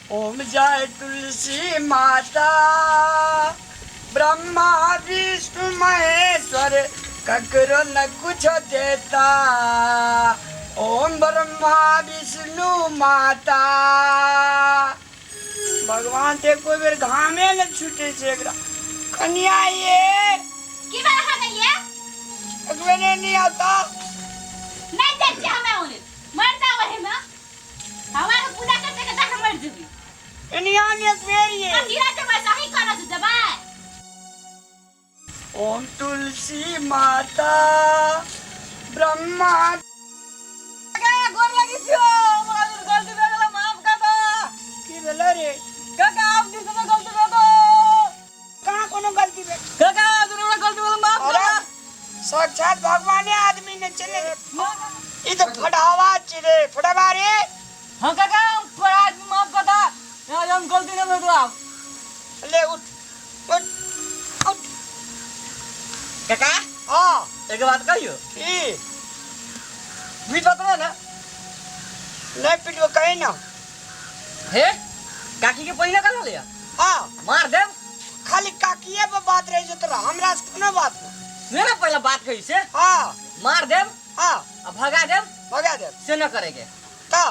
ओम जय तुलसी माता, ब्रह्मा विष्णु महेश्वर ककरो न कुछ देता। ओम ब्रह्मा विष्णु माता। भगवान ते एको बेर घामे न छूटे छै एकरा। कनिया ये की भेल अहाँके ये? एक बेर नहीं आता। नहीं जाइ छियै हमे ओने। मरि जाउ एहिमे। हमरा के पूजा करते के देख मरि जेबी। एनिया ने एक बेर ये। कथी ला जेबै सही करऽ से जेबै। ओम तुलसी माता ब्रह्मा। काका गोर लगै छियौ, हमरा से गलती भए गेलै, माफ कर दऽ। की भेलै रे? काका आब दिन से गलती भए गेल। कहाँ कोनो गलती भेल? काका आब दिन हमरा गलती भेल, माफ कर दऽ। साक्षात भगवाने आदमी ने चले। ई तऽ फटावा छी रे, फटावा रे। हाँ काका हम पर आदमी माफ कर दऽ, आज हम गलती नहीं भेल आब। ले उठ उठ उठ। काका हाँ। एक बात कहियो। की? बीच बात ना? नहीं पिटबो कहीं ना। हे काकी के पहिने कर लिया। हाँ। मार देब। खाली काकीए पर बात रही जो तोरा, हमरा से कोनो बात नहीं। सुने ना पहला बात कही से। हाँ। मार देब। हाँ। आ भगा देब। भगा देब। से न करेके। तो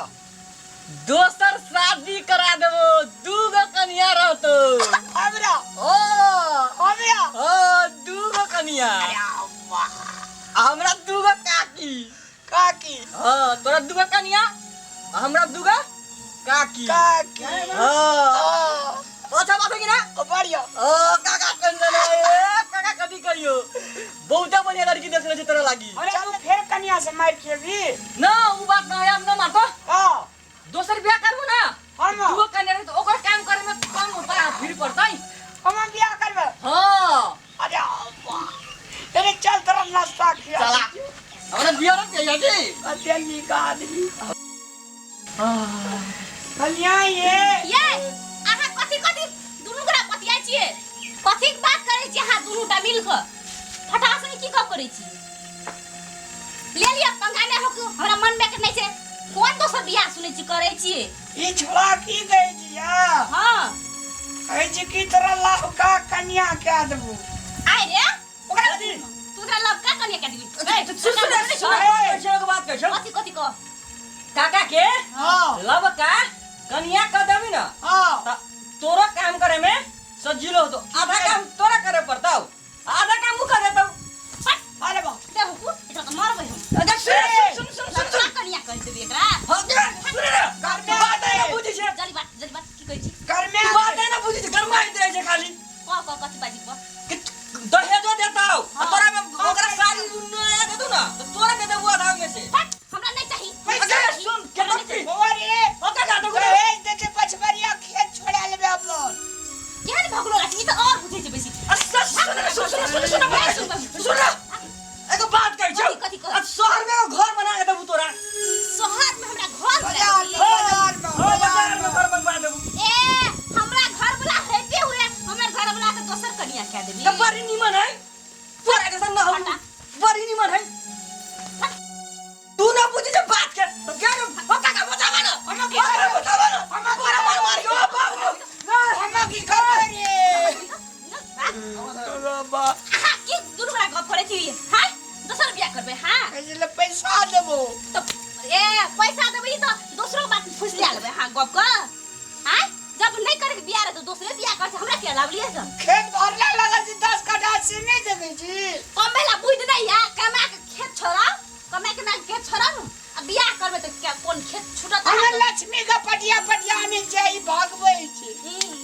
दोसर शादी करा देबो, दू गो कन्या रहतो। हमरा? ओ। हमरा? ओ, दू गो कन्या। अरे वाह। आ हमरा दू गो काकी। काकी। हाँ, तोरा दू गो कन्या, आ हमरा दू गो काकी। काकी। हाँ। हाँ। अच्छा बात है कि ना? ओ, बढ़िया। ओ, काका कंजन है, काका कभी कहियो। बहुत बढ़िया लड़की देखले छे तोरा लागी। अरे तू फेर कन्या से मार खेबी? ना, उ बात ना है, हम ना मारतो। हाँ। दोसर बियाह करबो ना? हम। दू गो कन्या रहे तो ओकर काम करे में कम होता है, फिर पड़तै। हम बियाह करबे? हाँ। अरे वाह। अरे चल तोरा नाश्ता खिया। चला। हमरा बियाह रख दिया जी। अरे नीक आदमी। कन्या ये। ये, अहाँ कथी कथी दुनू गोरा बतियाइ छियै? कथी के बात करै छियै अहाँ दुनू टा मिल कऽ? फटाक से की गप करै छियै? ले लिअ पंगा नहि होकू, हमरा मन में के नहि छै। कोन दोसर बियाह सुनै छी करै छियै? ई छोड़ा की कहै छियै? हाँ। कहै छी की तोरा लवका कन्या कए देबू। आइ रे, ओकरा कथी? तू तोरा लवका कन्या कए देबी? सुन, सुन, सुन, सुन, सुन, बात कहै छौ। कथी, कथी कह? काका के? हाँ। लवका कन्या कह देबी ना? हाँ। त तोरा काम करे में सजीलो होतो, आधा काम तोरा करे पड़तौ, आधा काम उ करे देतौ। अरे वाह। देखू, एकरा त मारबै हम। अच्छा, सुन, सुन, सुन, सुन, सुन। लवका कन्या कह देबी एकरा। हाँ, सुन, सुन रे। घर में बात है ना बुझी छे। जल्दी बात, जल्दी बात, की कहै छी? घर में तू बात है ना बुझी छे, घर में आइत रहै छे खाली। कह, कह, कथी बाजी कह? कि दहेजो देतौ, आ हाँ। तोरा में ओकरा साड़ी नया दे दू ना, त तोरा दे देबू आधा में से। हट, हमरा नहीं चाही। अच्छा, सुन, के हमरा नहीं बात की? बौआ रे। ओकरा का दे? दहेज देते पछबरिया खेत छोड़ा लेबे अपन। केहन भगलो राखी, ई त और बुझै छै बेसी। अच्छा, सुन, सुन, सुन, सुन, सुन, नहीं, सुन, सुन, सुन ना। एगो बात कहै छौ। कथी, कथी कह? आ शहर में एगो घर बना के देबू तोरा। शहर में हमरा घर बना बाजार देबी? में, बाजार में, हाँ, बाजार में घर बनवा देबू। ए, हमरा घर वाला हेते हुए हमर घर वाला के दोसर कन्या कह देबी। त बड़ी निमन है। तोरा जैसन न हौ। हटा। बड़ी निमन है। तू ना बुझी जे बात के। तो क्या रे? ओ काका बचावा ना। हम की काका करबै? बचावा ना। हम की तोरा मार मार के, ओ बाप रे। हम की करबै रे? बाबा। अहाँ की दुनू गोरा गप करै छी? हाँ? दोसर बियाह करबै, हाँ? कहै छलै पैसा देबो। त ए, पैसा देबै त दोसरो बात फुसि लए लेबै, हाँ, गप कऽ। हाँ? जब नहीं करे के बियाह रहे तो दोसरे बियाह कर छै, हमरा किया लाबलियै से? खेत भरला लगल छै 10 कट्ठा से नहीं देखै छी। कमेला बुद्धि नहीं है, कमा के खेत छोड़ाउ, कमा के ना खेत छोड़ाउ न, आ बियाह करबै त क्या कोन खेत छूटत? हमरा लक्ष्मी के पटिया पटिया आनै छै, ई भागबै छै।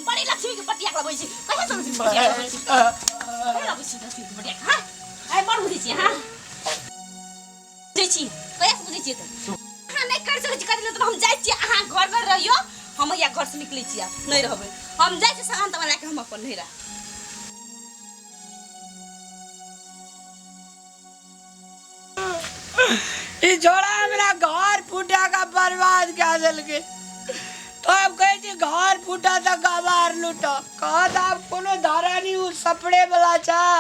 बड़ी लक्ष्मी के पटिया लबै छी। कहिया से लक्ष्मी के पटिया लबै छी? कहिया लबै छी लक्ष्मी के पटिया? हाँ? आइ बड़ बुझै छी, हाँ? बुझै छी, कहिया से बुझै छी तऽ? अहाँ नहि करि सकै छी, कथी लए? तऽ हम जाइ छी, अहाँ घर में रहियौ, हम हैया घर से निकलै छी, आब नहि रहबै। हम जाइ छी सामान तामान लए कऽ हम अपन नैहरा। ई छोड़ा हमरा घर फूटा के बर्बाद कए देलकै। तो आब कहै छी घर फूटा तऽ गवार लूटा। कहत आब कोनो धारा नहीं, उ सपड़े वाला छै।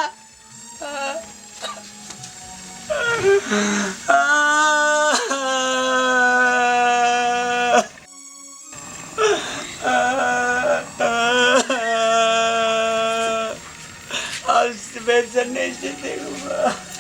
पेंशन नहीं छै देखू।